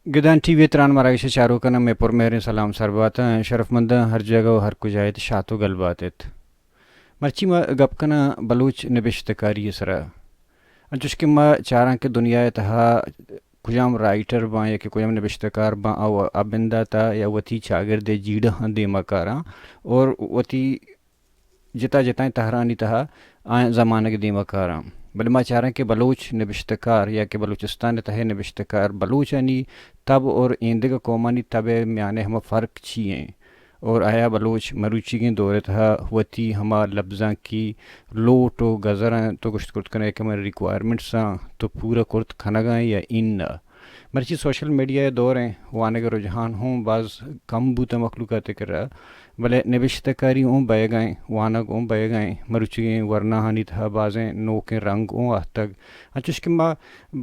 گدان T V ءِ تران مراگش ءِ چاروکاں مئے پرمہریں سلام سر بات انت۔ شرفمنداں ہر جاگہ ءُ ہر کجا ات، شات ءُ گل بات ات۔ مرچی ما گپ کناں بلوچ نبشتہ کاری ءِ سرا۔ انچوش کہ ما چاراں کہ دنیا ءِ تہا کجام رائٹر باں یا کہ کجام نبشتہ کار باں، آ، آ بندات ءَ یا وتی چاگرد ءِ جیڑہاں دیما کاراں اور وتی جتا جتائیں تہرانی تہا آیاں زمانگ دیما کاراں۔ بلے ما چاراں کہ بلوچ نبشتہ کار یا کہ بلوچستان ءِ تہا نبشتہ کار بلوچانی تب اور ایندگہ قومانی تب ءِ میان ءَ ہما فرق چی ایں؟ اور آیا بلوچ مروچیگیں دور ءِ تہا وتی ہما لبزانکی لوٹ ءُ گزراں تو گوشت کرت کنئے کہ ہمے ریکوائرمنٹساں تو پورا کرت کنگا ایں یا اناں؟ مرچی سوشل میڈیا ءِ دور ایں، وانگ ءِ رجحان ہوں باز کم بوتہ مخلوقات ءِ کرا، بلے نبشتہ کاری اوں بئیگا ایں، وانگ اوں بئیگا ایں، مروچیگیں ورناہانی تہا بازیں نوکیں رنگ اوں آہتگ۔ انچوش کہ ما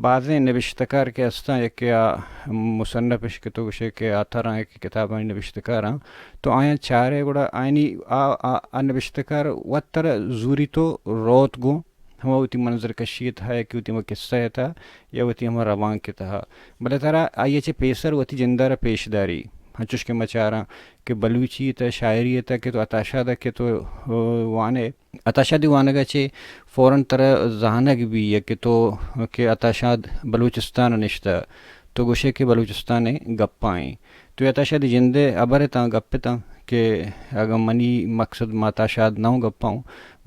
بازیں نبشتہ کار کہ استاں یا کہ آ مصنف اش کہ تو گوشے کہ آتھراں یا کہ کتابانی نبشتہ کاراں، تو آیاں چارے گڑا آیانی آ، آ، آ نبشتہ کار وت ترا زوری تو روت گوں ہما وتی منظر کشی ءِ تہا یا کہ وتی ہما قصہ ءِ تہا یا وتی ہما روانک ءِ تہا، بلے ترا آئی ءَ چہ پیسر وتی جند ءَ را پیش داری۔ انچوش کہ ما چاراں کہ بلوچی ءِ تہا، شاعری ءِ تہا کہ تو عطا شاد ءَ کہ تو، او، وانئے، عطا شاد ءِ وانگ ءَ چہ فوراً ترا زانگ بی یا کہ تو کہ عطا شاد بلوچستان ءَ نشتہ، تو گوشے کہ بلوچستان ءِ گپا ایں۔ تو عطا شاد ءِ جند ءِ ہبر اتاں، گپ اتاں کہ اگاں منی مقصد ما عطا شاد نہ اوں گپا اوں،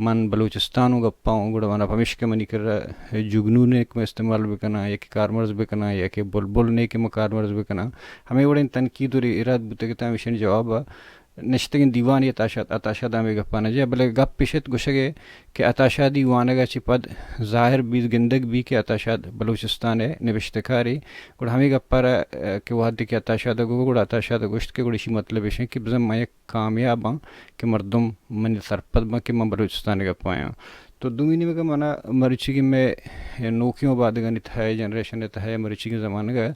من بلوچستان اوں گپا اوں، گڑا منا پمیشکا منی کرا جگنو نے کہ من استعمال بکناں یا کہ کارمرز بکناں یا کہ بلبل نے کہ من کارمرز بکناں۔ ہمے وڑیں تنقید ءُ ایراد بوتگ اتاں، ہمیشانی جواب ءَ نشتگیں دیوانی عطا شاد، عطا شاد ءَ ہمے گپاں نہ جا، بلے گپ اش ات گوشگ ءِ کہ عطا شاد ءِ وانگ ءَ چہ پد ظاہر بیت، گندگ بیت کہ عطا شاد بلوچستان ءِ نبشتہ کارے۔ گڑا ہمے گپ ءَ را، اہ، کہ وہدے کہ عطا شاد ءَ گو، گڑا عطا شاد ءَ گوشت کہ گڑا ایشی مطلب ایش انت کہ بزاں من یک کامیاب آں کہ مردم منی سرپد باں کہ من بلوچستان ءِ گپ ءَ آیاں۔ تو دومی نیمگ ءَ منا مروچیگیں مئے نوکیں ءُ بادگانی تہا، جنریشن ءِ تہا، مروچیگیں زمانگ ءَ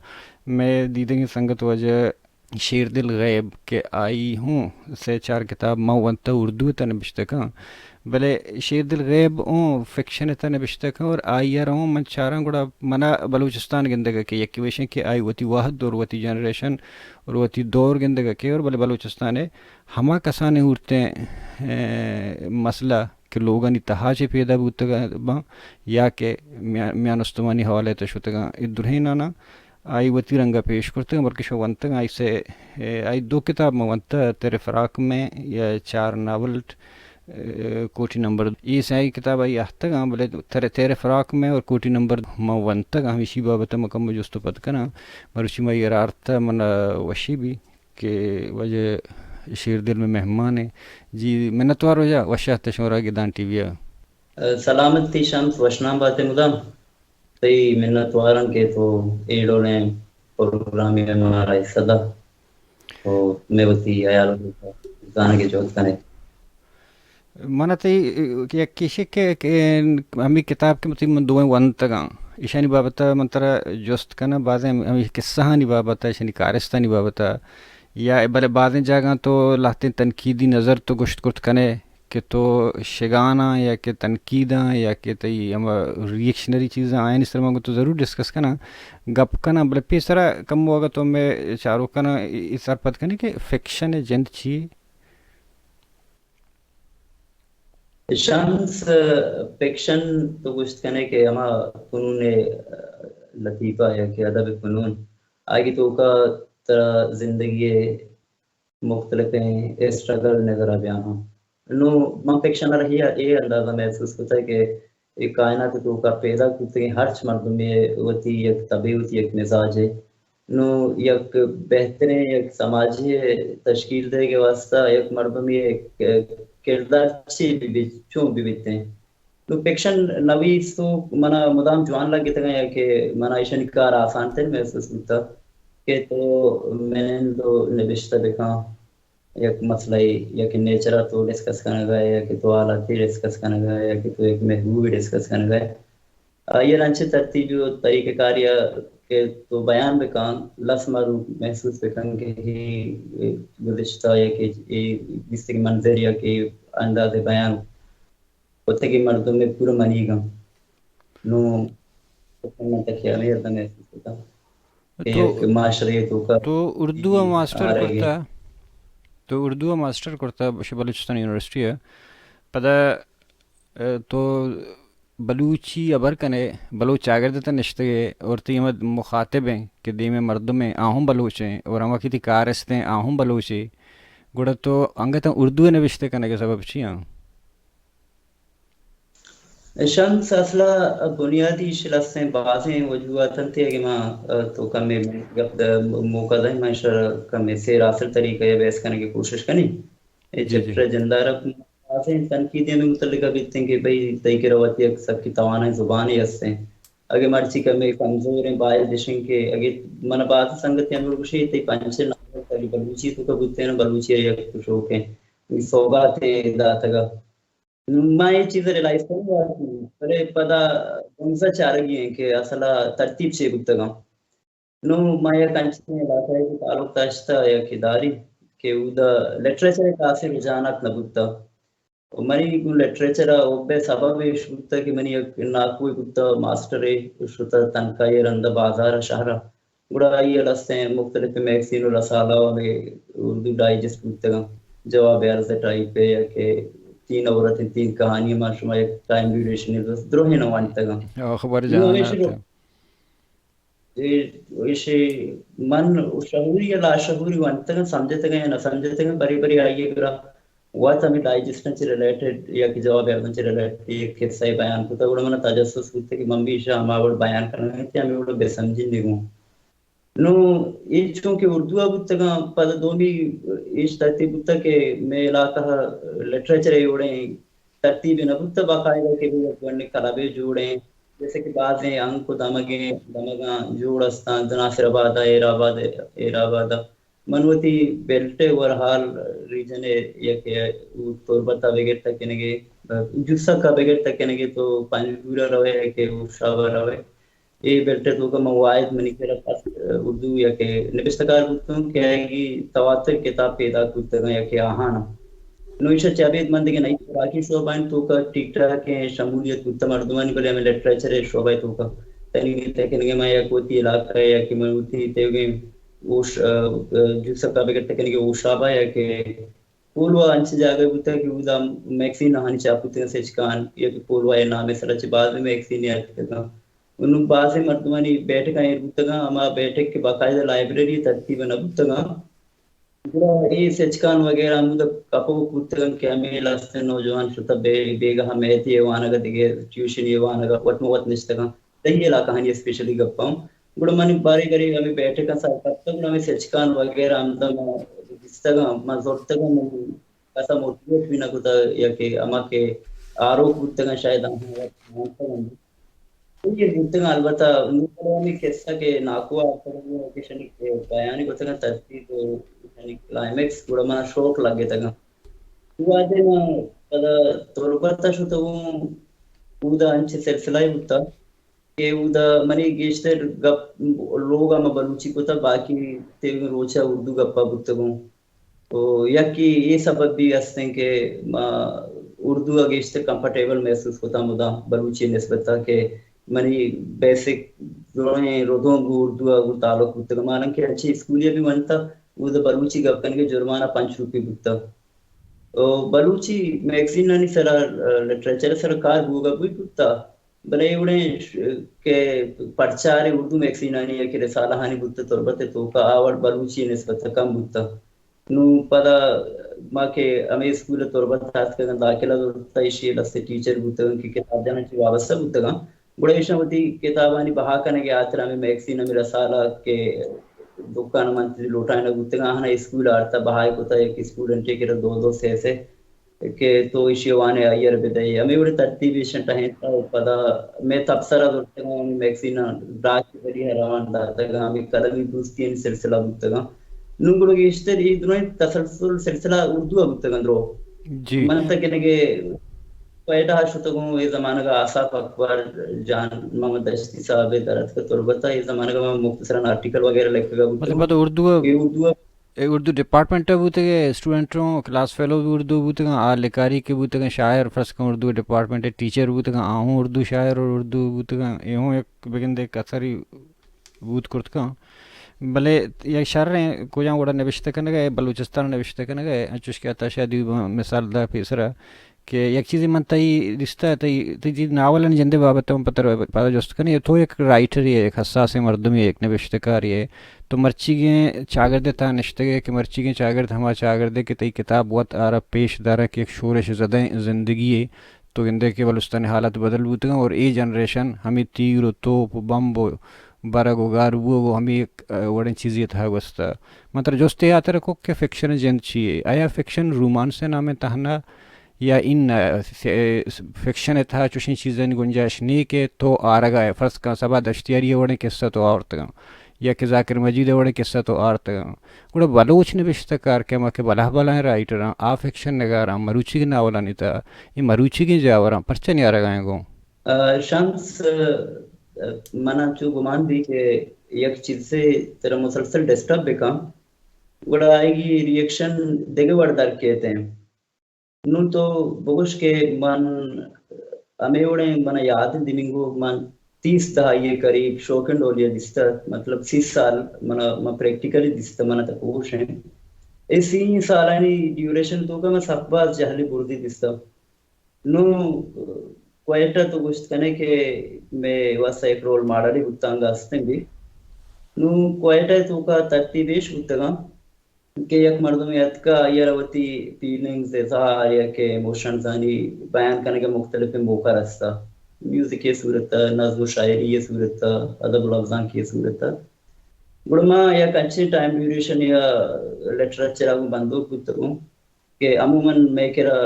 مئے دیدگیں سنگت واجہ شیردل غیب کہ آئی ہوں سے چار کتاب من ونتہ، اردو ءِ تہا نبشتہ کن، بلے شیردل غیب اوں فکشن ءِ تہا نبشتہ کن اور آئی ءَ را اوں من چاراں گڑا منا بلوچستان گندگ ءَ کہ یکے وشیں کہ آئی وتی وہد اور وتی جنریشن اور وتی دور گندگ ءَ کہ اور بلے بلوچستان ءِ ہما کسانیں ہورتیں، اے، مسئلہ کہ لوگانی تہا چہ پیدا بوتگ باں یا کہ میا-، میان استمانی حوالہ ءِ تہا شتگاں، اے درہیناناں آئی وتی رنگ ءَ پیش کرتگ، بلکہ شو ونتگ آئی سے، اے، آئی دو کتاب من ونتہ، تیرے فراق میں یا چار ناول، اے، کوٹی نمبر، اے سیاہی کتاب آئی اہتگاں، بلے تیرے، تیرے فراق میں اور کوٹی نمبر من ونتگ، ہمیشی بابت ءَ مکمل جست ءُ پد کناں۔ مروچی ما اے را آرتہ من وشی بی کہ واجہ شیردل مئے مہمان ایں۔ جی منتوار واجہ، وش آتش شمارا گدان ٹی وی ءَ۔ سلامتی شمس، وشنام باتے مدام۔ تئی منتواراں کہ تو اے ڈولیں پروگرامے ءَ مارا حصہ دا ءُ مئے وتی ہیال ءُ زانگ ءِ جہد کن ئے۔ من ءَ تئی یک ایشی کہ، کہ ہمے کتاب کہ مطلب من دوئیں ونتگاں، ایشانی بابت ءَ من ترا جست کناں، بازیں ہمے قصہانی بابت ءَ، ایشانی کارستانی بابت ءَ، یا بلے بازیں جاگہاں تو لہتیں تنقیدی نظر تو گوشت کرت کن ئے کہ تو شگاناں یا کہ تنقیداں یا کہ تئی ہما ری ایکشنری چیزاں آیانی سر ءَ من گوں تو ضرور ڈسکس کناں، گپ کناں، بلے پیسرا کمو اگاں تو مئے چاروکاں اے سرپد کن ئے کہ فکشن ءِ جند چی یے؟ شمس، فکشن تو گوشت کن ئے کہ ہما فنون لطیفہ یا کہ ادب فنون، آئی توکا ترا زندگی ءِ مختلفیں اسٹرگل نظر ءَ بیاہاں۔ نوں من فکشن ءَ را اے، اے اندازہ محسوس کتہ کہ اے کائنات ءِ توکا پیداک بوتگیں ہرچ مردمے ءِ وتی یک تبے، وتی یک مزاجے۔ نوں یک بہتریں یک سماجے ءِ تشکیل دئیگ ءِ واستہ یک مردمے ءِ کردار چے بہ بیت، چون بہ بیت ایں۔ نوں فکشن نویسوک منا مدام جوان لگتگاں یا کہ منا ایشانی کار آسان تر محسوس بوتہ کہ تو منند ءُ نبشتہ بکن، یک مسئلہ ءَ یا کہ نیچر ءَ تو ڈسکس کنگ ءَ ئے یا کہ تو حالاتے ڈسکس کنگ ءَ ئے یا کہ تو یک محبوبے ڈسکس کنگ ءَ ئے۔ آئی ءَ را انچیں ترتیب ءُ طریقہ کارے ءَ کہ تو بیان بکن، لس مھلوک محسوس بکن کہ اے گزشتہ یا کہ اے گیستی منظر یا کہ انداز بیان کتگیں مردم ءِ پورا منیگ اَنت۔ نوں من تہ خیال ءَ ادا محسوس کتگ۔ تو، یک معاشرے توکا تو اردو ء ماسٹر آرگ ء۔ کرتا، تو اردو ء ماسٹر کرتا بش-، بلوچستان یونیورسٹی ء۔ پدا، ء، تو بلوچی ہبر کنے، بلوچ چاگرد تہ نشتگے اور تئی ہمے مخاطب ہیں کہ دیم مردم ہیں، آ ہم بلوچ ہیں اور ہما کہ تئی کارست ہیں، آ ہم بلوچ ہیں۔ گڑا تو انگت اردو نوشتہ کنگ ء سبب چی ہیں؟ شمس، اصلا بنیادی شلستیں بازیں وجوہات انت، اگہ ما، ء، تو کمے گپ د-، موقع دیں، من شر کمے سیر حاصل طریقہ ء بحث کنگ ء کوشش کنیں۔ اے جی، جی۔ چیپٹر ء جندارک بازیں تنقیدیں ہمے متعلق بیتیں کہ بھئی تئی کرا وتی یک سکی توانائیں زبانے ہستیں۔ اگہ مرچی کمے کمزور ہیں، باید اشیں کہ اگہ من باز سنگت ہم گوشی تئی پنچ ناول تئی بلوچی توکا بوتیں، بلوچی ء یک شوق ہیں سوگات داتگا۔ ما اے چیز ء ریلائز کنگ لازم انت، بلے پدا بنزہ چارگی انت کہ اصل ء ترتیب چے بوتگاں۔ نوں ما یک انچیں علاقہ ء کہ تعلق داشتہ یا کہ داری کہ اودا لٹریچر ء کاسے رجحانات نہ بوتہ۔ و منی گوں لٹریچر ء حب ء سبب ایش بوتہ کہ منی یک ناکوے بوتہ، ماسٹرے شتہ تنکائی ء رند ء بازار ء شہر ء۔ گڑا آئی ء لستیں مختلف میگزین و رسالہ و ہمے اردو ڈائجسٹ بوتگاں۔ جواب عرض ٹائپ ء یا کہ تین عورتیں تین کہانی، ما شما یک ٹائم ڈیوریشن ء بس دروہیں نہ وانتگاں۔ آ، خبر نوں جہان ہمیشی آتے۔ رو-، اے، ایشی من شعوری یا لاشعوری وانتگاں، سمجھتگاں یا نہ سمجھتگاں، بری بری آئی ء گڑا وت ہمے ڈائجسٹاں چہ ریلیٹڈ یا کہ جواب عرضاں چہ ریلیٹڈ یک قصہ ء بیان کتگ، گڑا من ء تجسس بوتگ کہ من بھی ایشاں ہما وڑ بیان کناں کہ ہمے وڑ بہ سمجھیں گوں۔ نوں اے چونکہ اردو ء بوتگاں، پدا دومی ایش ترتیب بوتگ کہ مئے علاقہ ء لٹریچر ء اے وڑیں ترتیبے نہ بوتگ باقاعدہ کہ بھئی یک گونڈیں کلبے جوڑیں، جیسے کہ بازیں انک و دمگیں، دمگاں جوڑ استاں، ناصر آباد ء، ایر آباد ء، ایر آباد ء۔ من وتی بیلٹ ء اوور ہال ریجن ء یک تربت ء بگر تکنگے، جوسک ء بگر تکنگے تو پنجگور ء روئے کہ ہوشاب ء روئے۔ اے بیلٹ ء توکا من واحد منی کرا پس اردو یا کہ نبشتہ کار بوتوں کہ آئی تواتر کتاب پیداک بوتگاں یا کہ آہان۔ نوں ایشاں چہ ابید من دگہ نہ ہچ خوراکی شعبہ انت توکا ٹھیک ٹھاکیں شمولیت بوتہ مردمانی، بلے ہمے لٹریچر ء شعبہ ء توکا تنیگہ تکنگہ من یک وتی علاقہ ء یا کہ من وتی تیوگیں ہوش، ء، ء، جوسک ء بگر تکنگہ ہوشاب ء یا کہ پولوا انچیں جاگہے بوتگ کہ اودا میگزین آہانی چاپ بوتگ، سچکان یا کہ پولوا ء نام ء سرا چہ بازیں میگزینے اتکگاں۔ و نوں بازیں مردمانی بیٹھکاں ایر بوتگاں، ہما بیٹھک کہ باقاعدہ لائبریری ء ترتیب ء نہ بوتگاں، گڑا اے سچکان وغیرہ ہمودا کپوک بوتگاں کہ ہمے لہتیں نوجوان شتہ بے-، بیگاہ میتھے ء وانگ ء دگہ ٹیوشنے ء وانگ ء وت مہ وت نشتگاں۔ تئی علاقہانی اسپیشلی گپ ء۔ گڑا من بارے گرے ہمے بیٹھکاں سر کپتگ، گڑا ہمے سچکان وغیرہ ہمدا ما دیستگاں، ما زرتگاں، من کسا موٹیویٹ بھی نہ کتگ یا کہ ہما کہ آروک بوتگاں شاید آہاں وت زانتگ انت۔ تو یہ بوتگاں البتہ نوں ہمے قصہ کہ ناکو ء آتکگ کہ شنی بیانی کتگاں ترتیب و شنی کلائمیکس گڑا منا شوق لگتگاں۔ وہدے من پدا تربت ء شتگوں، اودا انچیں سلسلہ ئے بوتگ کہ اودا منی گیشتر گپ لوگ ء ما بلوچی کتگ، باقی تیوگیں روچ ء اردو گپ ء بوتگوں۔ تو یکے اے سبب بھی ہستیں کہ ما اردو ء گیشتر کمفرٹیبل محسوس کتاں، مدام بلوچی ء نسبت ء کہ منی بیسک درہیں ردوم گوں اردو ء گوں تعلق بوتگ۔ ماناں کہ اچھی اسکولی ء بھی ونتہ، اودا بلوچی گپ کنگ ء جرمانہ پنچ روپی بوتہ۔ او بلوچی میگزینانی سرا، لٹریچر ء سرا کار بوگ ء بوت بوتہ، بلے اے وڑیں ش-، کہ پرچار اردو میگزینانی یا کہ رسالہ ہانی بوتہ تربت ء توکا آ وڑ بلوچی ء نسبت ء کم بوتہ۔ نوں پدا ما کہ ہمے اسکول ء تربت ء اتکگاں، داخلہ زرتہ، ایشی ء لستے ٹیچر بوتگاں کہ کتاب جناں چہ وابستہ بوتگاں، گڑا ایشاں وتی کتابانی بہا کنگ ء ہاترا ہمے میگزین، ہمے رسالہ کہ دکان ء من لوٹائینگ بوتگاں، آہاں اسکول ء آرتہ بہا ء کتہ، یک اسٹوڈنٹے کرا دو دو سے سے کہ تو ایشی ء وان ء آئی ء را بدئے۔ ہمے وڑ ء ترتیب ایشاں ٹہینتہ و پدا مئے تبصرہ زرتگاں، ہمے میگزیناں ڈاک ء ذریعہ ء روان داتگاں، ہمے قلمی دوستیانی سلسلہ بوتگاں۔ نوں گڑا گیشتر اے درائیں تسلسل سلسلہ اردو ء بوتگاں درو۔ جی۔ من تہ کنگے کوئٹہ ء شتگوں، اے زمانگ ء آصاف اکبر جان محمد دشتی صاحب ء در اتکہ تربت ء، اے زمانگ ء من مختصراً آرٹیکل وغیرہ لکھگ ء بوتگوں۔ مطلب، پدا اردو ء اے اردو ء اے اردو ڈپارٹمنٹ ء بوتگ ئے، اسٹوڈنٹ اوں کلاس فیلو بھی اردو بوتگ آں، آ لکاری کہ بوتگ آں، شاعر فرض کن اردو ڈپارٹمنٹ ء ٹیچر بوتگ آں، آ ہوں اردو شاعر اور اردو بوتگ آں، اے ہوں یک بگندے کسری بوت کرت کن۔ بلے یک شریں کجام وڑا نبشتہ کنگ ءَ، بلوچستان ءَ نبشتہ کنگ ءَ، انچوش کہ عطا شاہ دیوی مثال دا پیسرا کہ یک چیزے من تئی دیستہ، تئی، تئی چیز ناولانی جندے بابت ءَ من پہ ترا پدا جست کنیں، تو یک رائٹرے ئے، یک حساسیں مردمے ئے، یک نبشتہ کارے ئے، تو مرچیگیں چاگردے تہا نشتگ ئے کہ مرچیگیں چاگرد ہما چاگردے کہ تئی کتاب وت آرا پیش دارہ کہ یک شورش زدیں زندگی ئے، تو گندے کہ بلوچستان ءِ حالات بدل بوتگاں اور اے جنریشن ہمے تیر و توپ و بمب و برگ و گار بوگ و ہمے یک، ا، وڑیں چیزے ءِ تہا گوستہ۔ من ترا جستے ہاترا کت کہ فکشن ءِ جند چی یے؟ آیا فکشن رومانس ءِ نام ءَ تہنا یا ان، ا، ف-، فکشن ءِ تہا چوشیں چیزانی گنجائش نے کہ تو آرگا ئے؟ فرض کن سبا دشتیاری ءِ وڑیں قصہ تو آورتگاں یا کہ ذاکر مجید ءِ وڑیں قصہ تو آرتگاں۔ گڑا بلوچ نبشتہ کار کہ ہما کہ بلاہ بلاہیں رائٹراں، آ فکشن نگاراں، مروچیگیں ناولانی تہا، اے مروچیگیں جاوراں پرچہ نیارگا ایں گوں؟ ءَ، شمس، ءَ، من انچو گمان بی کہ یک چیزے ترا مسلسل ڈسٹرب بکن، گڑا آئی ری ایکشن دگہ وڑ در کیت ایں۔ نوں تو بگوش کہ من ہمے وڑیں، من یاد ایں دننگو من تیس دہائی ءِ قریب شوقیں ڈولیا دیستہ، مطلب سی سال من، من پریکٹیکلی دیستہ، من تک ہوش ایں۔ اے سی سالانی ڈیوریشن توکا من سک باز جہلی بردی دیستہ۔ نوں کوئٹہ تو گوشت کنے کہ مئے واسطہ یک رول ماڈلے بوتگ، انگا ہستیں بھی۔ نوں کوئٹہ توکا ترتیب ایش بوتگاں کہ یک مردمے اتکا، آئی ءَ را وتی فیلنگز، اظہار یا کہ ایموشنز آنی بیان کنگ ءِ مختلف موقع رستا۔ میوزک ءِ صورت ءَ، نظم و شاعری ءِ صورت ءَ، ادب و لبزانکی ءِ صورت ءَ۔ گڑا ما یک انچیں ٹائم ڈیوریشن یا لٹریچر ءَ گوں بندوک بوتگوں کہ عموماً مئے کرا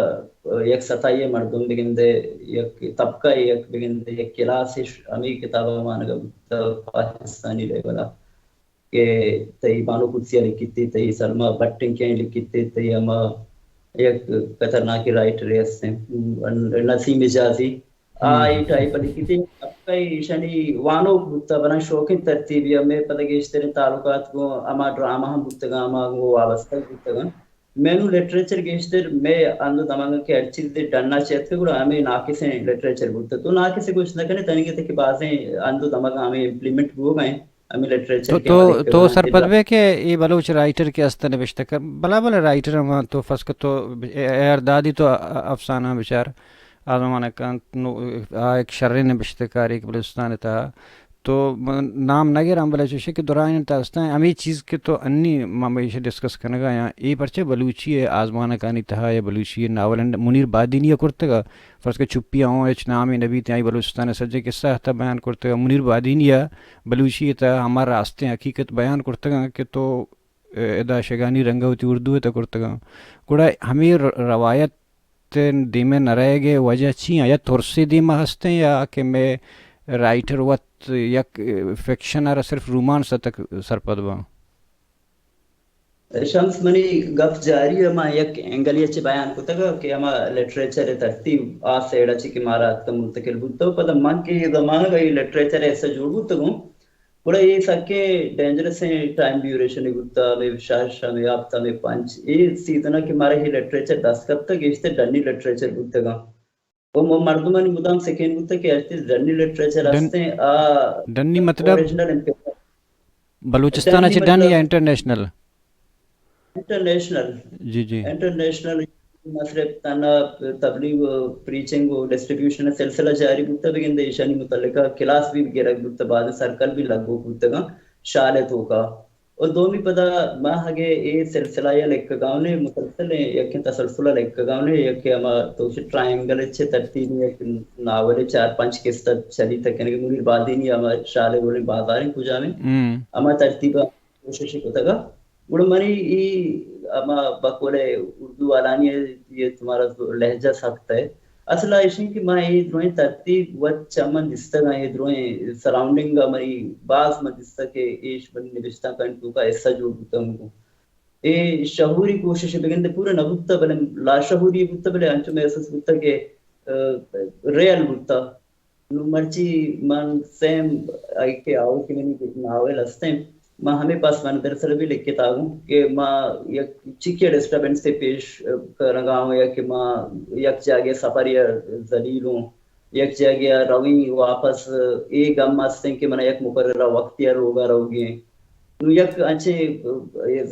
یک ستائے مردم بگندے، یک طبقہ یک بگندے، یک کلاسے ہمے کتاب ءَ وانگ ءَ بوتہ پاکستانی لیول ءَ کہ تئی بانو قدسی ءَ لکھتے، تئی سلمہ بٹ انکیں لکھتے، تئی ہما یک خطرناکیں رائٹرے ہستیں نسیم حجازی، آ اے ٹائپ ءَ لکھتے۔ طبقہ ایشانی وانوک بوتہ، بلان شوقیں ترتیبی ءَ۔ مئے پدا گیشتریں تعلقات گوں ہما ڈرامہ ہم بوتگاں، ہما گوں وابستہ بوتگاں۔ مینو لٹریچر گیشتر مئے ہند و دمگ کہ ہر چیز ڈنا چہ اتکہ، گڑا ہمے ناقصیں لٹریچر بوتہ۔ تو ناقص گوشت نہ کنے، تنیگہ تہ کہ بازیں ہند و دمگ ہمے امپلیمنٹ بوگ ءَ انت، ہمے لٹریچر تو، کہ تو، ہمارے تو سرپد بے کہ اے بلوچ رائٹر کہ است نبشتہ کر، بلا بلا رائٹر ہم تو فرض کر تو اے آر دادی تو افسانہ بچار، آزمانکاں نو-، آ یک شریں نبشتہ کارے کہ بلوچستان ءِ تہا تو من نام نہ گراں، بلے چوشیں کہ درائیں تہا استاں ہمے چیز کہ تو انی ما ایشی ڈسکس کنگا یا اے پرچہ بلوچی ءِ آزمانکانی تہا یا بلوچی ءِ ناول انڈ-، منیر بادینی ءَ کرتگ، فرض کہ چپی ءَ اوں ہچ نامے نہ بیت، آئی بلوچستان ءِ سجہیں قصہ ءَ تہا بیان کرتگ۔ منیر بادینی ءَ بلوچی ءِ تہا ہما راستیں حقیقت بیان کرتگ کہ تو، ءَ، ادا شگانی رنگ ءَ وتی اردو ءِ تہا کرتگ۔ گڑا ہمے ر-، روایت ءِ دیما نہ رہگ ءِ وجہ چی ایں؟ یا ترسے دیما ہستیں یا کہ مئے رائٹر وت یک فکشن ءَ را صرف رومانس ءَ تک سرپد باں؟ شمس، منی گپ جاری ءَ، ما یک اینگلے ءَ چہ بیان کتگ کہ ہما لٹریچر ءِ ترتیب آ سیڈ ءَ چہ کہ مارا اتکہ منتقل بوتگ، پدا من کہ اے زمانگ ءَ اے لٹریچر ءِ حصہ جوڑ بوتگوں، گڑا اے سکیں ڈینجرسیں ٹائم ڈیوریشنے بوتہ، ہمے شش، ہمے ہپت، ہمے پنچ، اے سیزن ءَ کہ مارا اے لٹریچر دست کپتہ، گیشتر ڈنی لٹریچر بوتگاں۔ و م-، مردمانی مدام سکین بوتہ کہ ہر چیز ڈنی لٹریچر ڈن-، ہستیں، آ ڈنی مطلب اوریجنل امپیریل۔ بلوچستان ءَ ڈنی چہ ڈن مطلب یا انٹرنیشنل؟ انٹرنیشنل۔ جی، جی۔ انٹرنیشنل نہ صرف تنہا تبلیغ و پریچنگ و ڈسٹریبیوشن ءِ سلسلہ جاری بوتہ، بگندے ایشانی متعلقہ کلاس بھی گرگ بوتہ، بعض سرکل بھی لگوک بوتگاں شال ءِ توکا۔ و دومی پدا ما اگہ اے سلسلہ ءَ لکھگاؤنے، مسلسل یکیں تسلسل ءَ لکھگاؤنے، یکے ہما تو ٹرائنگل ءِ چہ ترتیب یک ناول ءِ چار پنچ قسط چلی تکنگے، منیر بادینی ہما شال ءِ گولیں بازاریں کجامیں، ہما ترتیب ءَ کوشش کتگ۔ گڑا منی ای ہما بقول اردو والانی ہے، یہ تمہارا لہجہ سخت ہے۔ اصل ءَ ایش انت کہ ما اے درائیں ترتیب وت چہ من دیستگ آں، اے درائیں سراؤنڈنگ ءَ منی باز من دیستگ کہ ایش منی نبشتانکانی توکا حصہ جوڑ بوتگ۔ اے شعوری کوشش بگندے پورا نہ بوتگ، بلے لاشعوری بوتگ، بلے انچو محسوس بوتگ کہ، ا، ریئل بوتگ۔ نوں مرچی من سیم آئی کہ آؤ کہ منی ناول ہستیں، ما ہمے پس منظر سر بھی لکھتا ہوں کہ ما یک چکی ڈسٹربنس سے پیش کرگا ہوں یا کہ ما یک جاگے سفر یا ذلیل ہوں، یک جاگے رویں واپس، اے گم ہستیں کہ من یک مقررہ وقت یا روگا روگی ہیں۔ نوں یک انچیں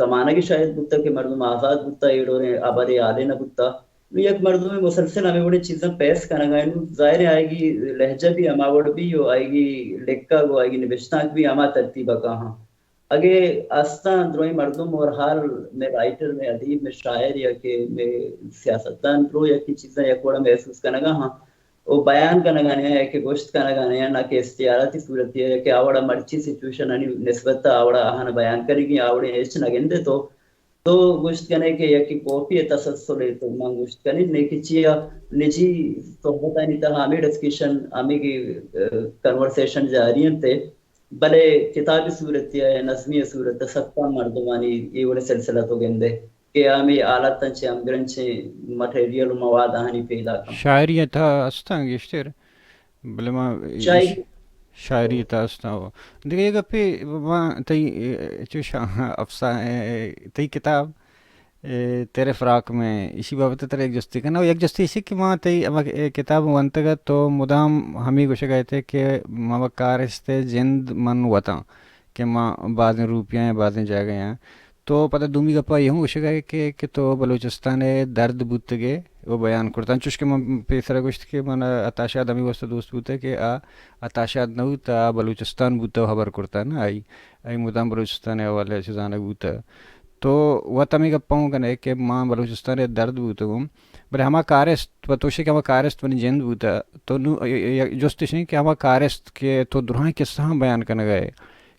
زمانگے شاید بوتگ کہ مردم آزاد بوتگ، اے ڈولیں ہبرے حالے نہ بوتگ۔ نوں یک مردمے مسلسل ہمے وڑیں چیزاں پیس کنگ ءَ، نوں ظاہر ہے آئی لہجہ بھی ہما وڑ بی و آئی لکھگ و آئی نبشتانک بھی ہما ترتیب ءَ کاہاں۔ اگے استاں درائیں مردم اور حال میں رائٹر، میں ادیب، میں شاعر یا کہ میں سیاستدان درو یا کہ چیزاں یک وڑا محسوس کنگا ہاں، او بیان کنگا نے یا کہ گوشت کنگا نے، نہ کہ استعاراتی صورت یا کہ آوڑا مرچی سچویشن انی نسبت آوڑا آہان بیان کنگی، آوڑے ہچ نہ گندے تو تو گوشت کنے کہ یکے کاپی ءِ تسلسل ءَ تو من گوشت کنیں، نیکہ چیا نجی صحبتانی تہا ہمے ڈسکشن، ہمے کہ، اه، کنورسیشن جاری انت، بلے کتابی صورت یا نظمی صورت ءَ سکاں مردمانی اے وڑیں سلسلہ تو گندے کہ ہمے حالتاں چہ ہمگرنچیں مٹیریل و مواد آہانی پیداک انت۔ شاعری ءِ تہا استاں گیشتر۔ بلے ما شاعری۔ شاعری ءِ تہا استاں۔ و دگہ اے گپے ما تئی، اے، چوش افسا-، اے، تئی کتاب، اے، تیرے فراق میں، ایشی بابت ءَ ترا یک جستے کناں۔ و یک جستے ایشی کہ ما تئی ہما، اے، کتاب ونتگ ات تو مدام ہمے گوشگ ءَ ات ئے کہ ما کارست ءِ جند من وتاں کہ ما بازیں روپیاں، بازیں جاگہ آں۔ تو پدا دومی گپا اے ہم گوشگ ءَ ئے کہ، کہ تو بلوچستان ءِ درد بوتگ ئے و بیان کرتگ۔ انچوش کہ من پیسرا گوشت کہ من عطا شاد ہمے واسطہ دوست بوتگ کہ آ عطا شاد نہ بوتگ، آ بلوچستان بوتگ و ہبر کرتگ نا آئی، آئی مدام بلوچستان ءِ حوالہ ءَ چہ زانگ بوتگ۔ تو وت ہمے گپا ہم کن ئے کہ ما بلوچستان ءِ درد بوتگوں، بلے ہما کارست، پہ تو گوشے کہ ہما کارست منی جند بوتگ، تو نوں جست اش انت کہ ہما کارست کہ تو درائیں قصہاں بیان کنگ ءَ ئے،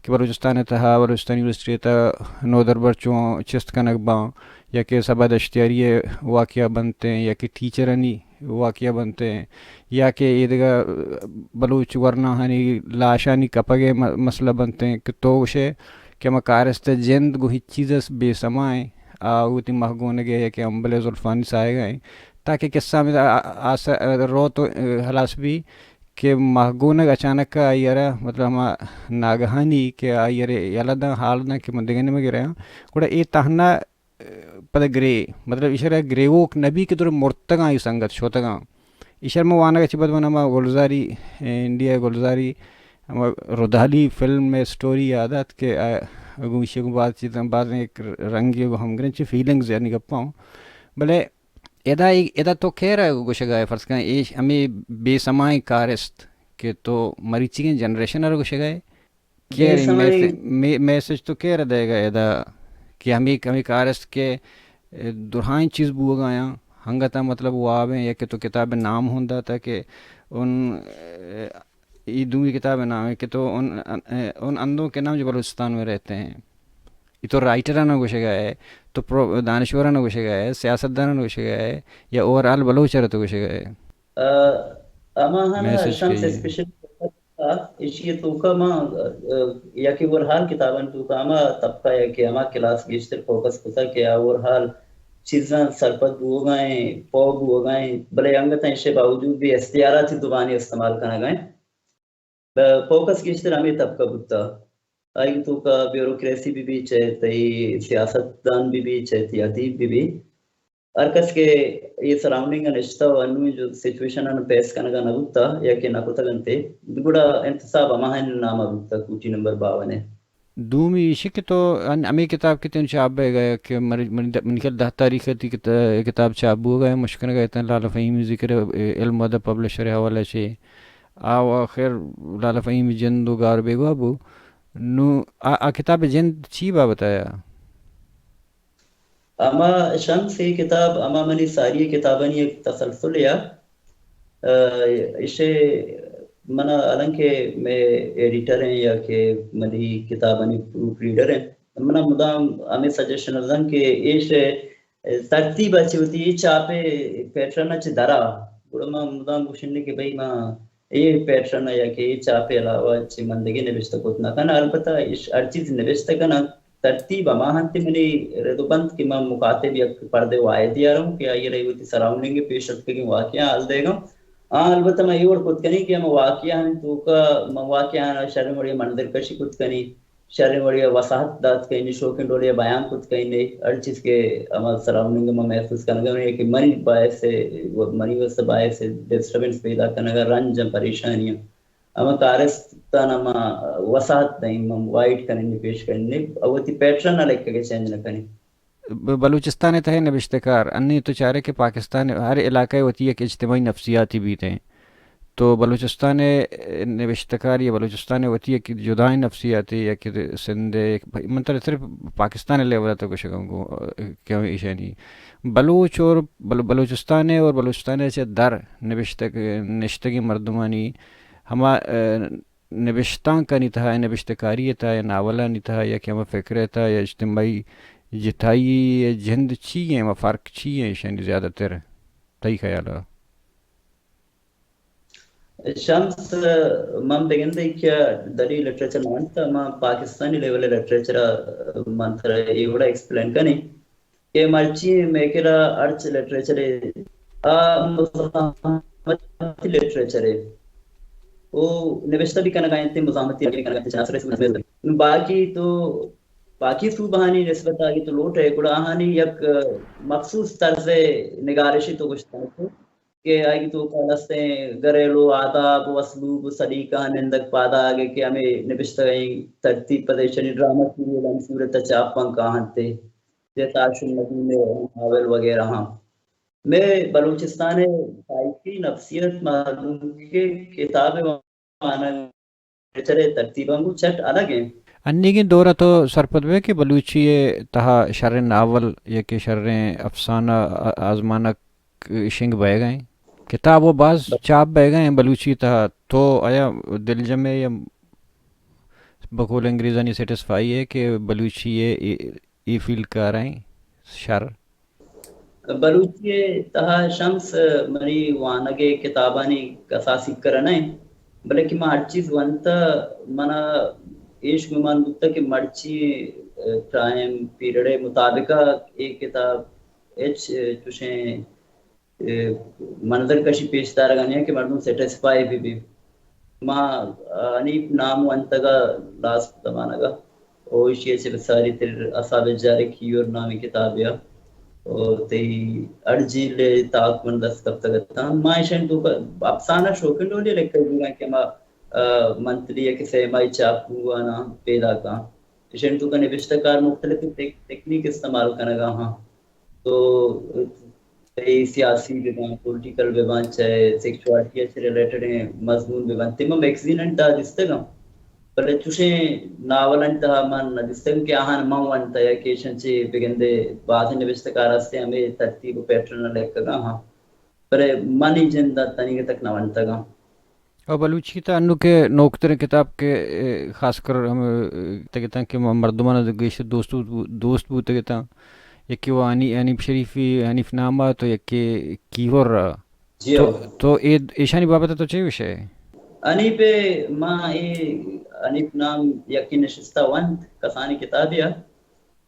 کہ بلوچستان ءِ تہا، بلوچستان یونیورسٹی ءِ تہا نودربر چوں چست کنگ باں، یا کہ صبا دشتیاری ءِ واقعہ بنت ایں، یا کہ ٹیچرانی واقعہ بنت ایں، یا کہ اے دگہ بلوچ ورناہانی لاشانی کپگ ءِ م-، مسئلہ بنت ایں، کہ تو گوشے کہ ہما کارست ءِ جند گوں ہچ چیز ءَ بے سما ایں، آ وتی مہگونگ ءِ یا کہ امبل ءِ زلفانی ساہگ ءَ ایں، تاکہ قصہ ہمے آ-، آ-، آس-، روت و ہلاس بی۔ کہ ماہگونگ اچانک ءَ آئی ءَ را، مطلب، ہما ناگہانی کہ آئی ءَ را یلہ داں، حال داں کہ من دگہ نیمگ ءَ رہاں، گڑا اے تہنا، ءَ، پدا گرے، مطلب، ایشرا گریوک نہ بی کہ در مرتگاں، اے سنگت شتگاں۔ ایشر من وانگ ءَ چہ پد من ہما گلزاری، ءَ، انڈیا گلزاری، ہما ردالی فلم ءِ سٹوری یاد ات کہ آ گوں ایشی گوں باز چیزاں، بازیں یک رنگے گوں ہمگرنچیں فیلنگز یعنی گپاں۔ بلے ادا، ادا تو کئے را گوشگ ءَ ئے؟ فرض کن، اے ہمے بے سمائیں کارست کہ تو مریچیگیں جنریشن ءَ را گوشگ ءَ ئے؟ کئے بے را سمائیں میسج، مے-، میسج تو کئے را دئیگ ءَ ئے ادا کہ ہمے، ہمے کارست کہ، اے، درائیں چیز بوگ ءَ آیاں، ہنگت ءَ مطلب واب ایں، یا کہ تو کتاب ءِ نام ہوں داتا کہ ان، اے، اے دومی کتاب ءِ نام ہے کہ تو ان، ان، ان اندوں کے نام جو بلوچستان میں رہتے ہیں۔ اے تو رائٹر ءَ نہ گوشگ ءَ ئے، تو پرو-، دانشور ءَ نہ گوشگ ءَ ئے، سیاستدان ءَ نہ گوشگ ءَ ئے، یا اوور آل بلوچ ءَ را تو گوشگ ءَ ئے؟ ءَ، ہما ہن میسج شمس کئی؟ اسپیشل ایشی ءِ توکا ما، ءَ، یا کہ اوور آل کتابانی توکا ہما طبقہ یا کہ ہما کلاس گیشتر فوکس کتا کہ اوور آل چیزاں سرپد بوگا ایں، پوہ بوگا ایں، بلے انگت ایشی باوجود بھی استعاراتی زبانی استعمال کنگا ایں۔ ءَ، فوکس گیشتر ہمے طبقہ بوتا۔ آئی توکا بیوروکریسی بہ بی، چاہے تئی سیاستدان بہ بی، چاہے تئی ادیب بہ بی، ہر کس کہ اے سراؤنڈنگ ءَ نشتہ و انویں جو سچویشن ءَ پیس کنگا نہ بوتا یا کہ نہ کتگ انت، گڑا انتصاب ہماہانی نام ءَ بوتا، کوٹی نمبر باون ءِ۔ دومی ایشی کہ تو ان-، ہمے کتاب کہ تین چاپ بیگ ءَ کہ منی، منی د-، منی خیال دہ تاریخ ءَ تئی کت-، کتاب چاپ بوگ ءَ، مشکنگ ءَ تن لالا فہیم ذکر، اے، علم و ادب پبلشر ءِ حوالہ چے۔ آ و خیر لالا فہیم جند و گار بیگواہ بو۔ نوں آ، آ کتاب ءِ جند چی بابت ءَ یا؟ ہما شمس اے کتاب ہما منی ساری کتابانی یک تسلسلے ءَ۔ ءَ، ایشی منا حالانکہ مئے ایڈیٹر ایں یا کہ منی کتابانی پروف ریڈر ایں، منا مدام ہمے سجیشن دنت کہ ایش ترتیب ءَ چہ وتی اے چاپ ءِ پیٹرن ءَ چہ درا، گڑا ما مدام گوشیں کہ بھئی ما اے پیٹرن ءَ یا کہ اے چاپ ءِ علاوہ چہ من دگہ نبشتہ کت نہ کناں۔ البتہ ایش ہر چیز نبشتہ کناں، ترتیب ہما انت منی رد و بند کہ من مخاطب یک پردے واحدے ءَ رہوں کہ آئی ءَ را وتی سراؤنڈنگ ءِ پیش اتکگیں واقعہ حال دیگاں۔ آ، البتہ من اے وڑ کت کنیں کہ ہما واقعہ آنی توکا من واقعہ آناں شریں وڑے ءَ منظر کشی کت کنیں، شریں وڑے ءَ وساحت دات کنیں، شوکیں ڈولے ءَ بیان کت کنیں، ہر چیز کہ ہما سراؤنڈنگ ءَ من محسوس کنگ ءَ آں کہ منی باعث، منی واسطہ باعث ڈسٹربنس پیدا کنگ ءَ، رنج ءُ پریشانی ءَ۔ ہما کارست تان ہما وساحت دئیں، ہم وائڈ کنیں، پیش کنیں، او وتی پیٹرن ءَ لکھگ ءَ چینج نہ کنیں۔ ب-، بلوچستان ءِ تہ ءَ نبشتہ کار، انی تو چارے کہ پاکستان ءِ ہر علاقہ ءَ وتی یک اجتماعی نفسیاتی بیت ایں۔ تو بلوچستان ءِ نبشتہ کار یا بلوچستان ءِ وتی یک جدائیں نفسیاتے یا کہ سندھ ءِ، من ترا صرف پاکستان ءِ لیول ءَ تو گوشگ ءَ گوں کہ ایشانی بلوچ اور بل-، بلوچستان ءِ اور بلوچستان ءَ چہ در نبشتہ، نشتگیں مردمانی ہما، آ، نبشتانکانی تہا یا نبشتہ کاری ءِ تہا یا ناولانی تہا یا کہ ہما فکر ءِ تہا یا اجتماعی جتائی ءِ جند چی ایں، ہما فرق چی ایں ایشانی زیادہ تر تئی خیال ءَ؟ شمس، من بگندے کہ دری لٹریچر نہ ونت، من پاکستانی لیول ءِ لٹریچر ءَ من ترا اے وڑا ایکسپلین کنیں کہ مرچی مئے کرا ہرچ لٹریچر ءَ آ مزاحمتی لٹریچر ءَ او نبشتہ بھی کنگا انت، مزاحمتی بھی کنگا انت، چناسر ءِ سوب ءَ۔ باقی تو، باقی صوبہانی نسبت ءَ اگہ تو لوٹ ئے، گڑا آہانی یک مخصوص طرز نگارشی تو گوشت کنت کہ آئی توکا لستیں گھریلو آداب و اسلوب و سلیقہ نندگ پادا آگے کہ ہمے نبشتہ ءِ ترتیب پدا ایشانی ڈرامہ سیریل ہم صورت ءَ چاپ ہم کاہنت، جیسا آشم ندیم ءِ ناول وغیرہ ہم۔ مئے بلوچستان ءِ تاریخی نفسیات معلوم کہ کتاب وانگ لٹریچر ءِ ترتیباں گوں چٹ الگ انت۔ انیگیں دور ءَ تو سرپد بئے کہ بلوچی ءِ تہا شریں ناول یا کہ شریں افسانہ آ-، آزمانک شنگ بئیگ ءَ انت؟ کتاب و باز چاپ بئیگ ءَ انت بلوچی ءِ تہا، تو آیا دلجم ئے یا بقول انگریزانی سیٹسفائی ئے کہ بلوچی ءِ اے، اے فیلڈ کار ءَ انت شر؟ بلوچی ءِ تہا شمس منی وانگ ءِ کتابانی کساسی کرا نہ انت، بلکہ من ہر چیز ونتہ، منا ایش گمان بوتہ کہ مرچی ٹائم پیریڈ ءِ مطابق ءَ اے کتاب ہچ چوشیں اے، منظر کشی پیش دارگ ءَ نہ انت کہ مردم سیٹسفائی بہ بی۔ ما، آ، حنیف نام ونتگ ءَ لاسٹ زمانگ ءَ، او ایشی ءَ چہ بساری تر اصحاب جار کیور نامی کتابے ءَ، او تئی ہر جیل ءِ تاک من دست کپتگ اتاں۔ ما ایشانی توکا افسانہ شوقین ڈولے لکھگ بوگاں کہ ما، آ، منتھلی یا کہ سہ ماہی چاپ بوگانا پیداکاں۔ ایشانی توکا نبشتہ کار مختلف تک-، تکنیک استعمال کنگا ہاں۔ تو چاہے سیاسی بہ باں، پولیٹیکل بہ باں، چاہے سیکسوالٹی ءَ چہ ریلیٹڈیں مضمون بہ باں، تیما میگزینانی تہا دیستگ آں، بلے چوشیں ناولانی تہا من نہ دیستگ کہ آہان من ونتہ یا کہ ایشاں چہ بگندے بازیں نبشتہ کار ہستیں ہمے ترتیب و پیٹرن ءَ لکھگا ہاں، بلے منی جند ءَ تنیگہ تک نہ ونتگ آں۔ او بلوچی تہا انو کہ نوکتریں کتاب کہ، اے، خاص کر ہم، اے، تگتاں کہ م-، مردمان گیشتر دوست بو-، دوست بوتگتاں، یکے و حنی-، حنیف شریفی، حنیف نامہ، تو یکے کیور۔ جی تو، ہو۔ تو اے، ایشانی بابت تو چے گوشے؟ حنیف، ما اے حنیف نام یکے نشستہ ونت کسانی کتابے ءَ۔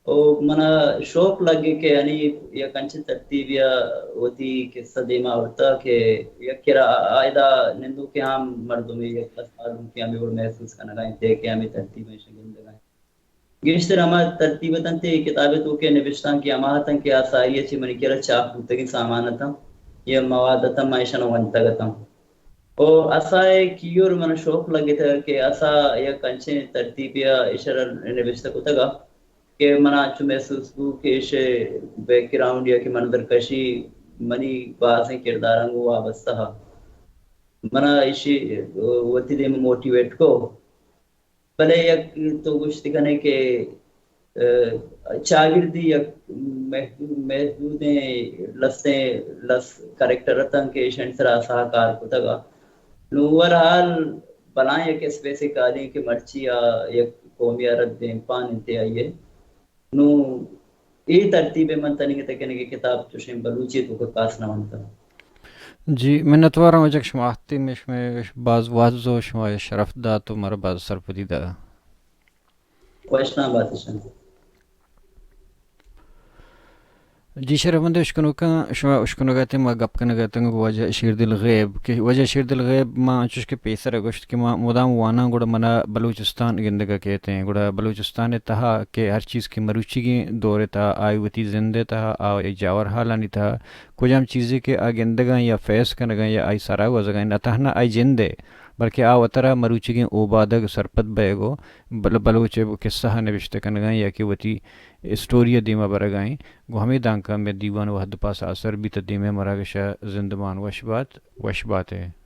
او منا شوق لگے کہ یعنی یک انچیں ترتیبے ءَ وتی قصہ دیما آورتا کہ یک کرا آئیدا نندوکیں عام مردمے یک کس معلوم کہ ہمے وڑ محسوس کنگا انت کہ ہمے ترتیب ایشاں گندگا انت۔ گیشتر ہما ترتیب اتنت، اے کتاب ءِ توکا نبشتانک ہما اتنت کہ آ ساری ءَ چہ منی کرا چاپ بوتگیں سامان اتاں یا مواد اتاں، ما ایشاں ونتگ اتاں۔ او اسا ءِ کیور من شوق لگتگ کہ اسا یک انچیں ترتیبے ءَ ایشرا نبشتہ کتگ ءَ کہ منا انچو محسوس بو کہ ایشی بیک گراؤنڈ یا کہ منظر کشی منی بازیں کرداراں گوں وابستہ ءَ۔ منا ایشی وتی دیم ءَ موٹیویٹ کو۔ بلے یک تو گوشت کنے کہ، ءَ، چاگردی یک محدود، محدودیں لسیں لس کریکٹر اتاں کہ ایشانی سرا اسا کار کتگ ءَ۔ نوں اوور آل بلاہیں یک اسپیسے کاریں کہ مرچی آ یک قومی ءَ را دیمپان انت آئی ءَ۔ نوں اے ترتیب ءَ من تنیگہ تہ کنگے کتاب چوشیں بلوچی ءِ توکا کاس نہ ونتگ۔ جی، منتوار آں واجہ کہ شما آتکے، مئے شمئے باز وازد و شما شرف دات و مارا باز سرپدی دات۔ وشنام بات شما۔ جی شرفمند اشکنوکاں، شما اشکنگ ءَ اتیں، ما گپ کنگ ءَ اتیں گوں واجہ شیردل غیب کہ واجہ شیردل غیب، ما انچوش کہ پیسر ءَ گوشت کہ ما مدام واناں گڑا منا بلوچستان گندگ ءَ کیت ایں، گڑا بلوچستان ءِ تہا کہ ہر چیز کہ مروچیگیں دور ءِ تہا آئی وتی زند ءِ تہا، آئی جاور حالانی تہا کجام چیزے کہ آ گندگ ءَ یا فیس کنگ ءَ یا آئی سرا گوزگ ءَ، نہ تہنا آئی جند ءِ بلکہ آ وترا مروچیگیں اوبادگ سرپد بئیگ و بل-، بلوچ ءِ قصہ ءَ نبشتہ کنگ ءَ یا کہ وتی اسٹوری ءَ دیما برگ ءَ ایں، گوں ہمے دانکہ مئے دیوان وہد پاس ءَ آسر بیت ءُ دیمے مراگش ءَ زندمان وش بات، وش بات ئے۔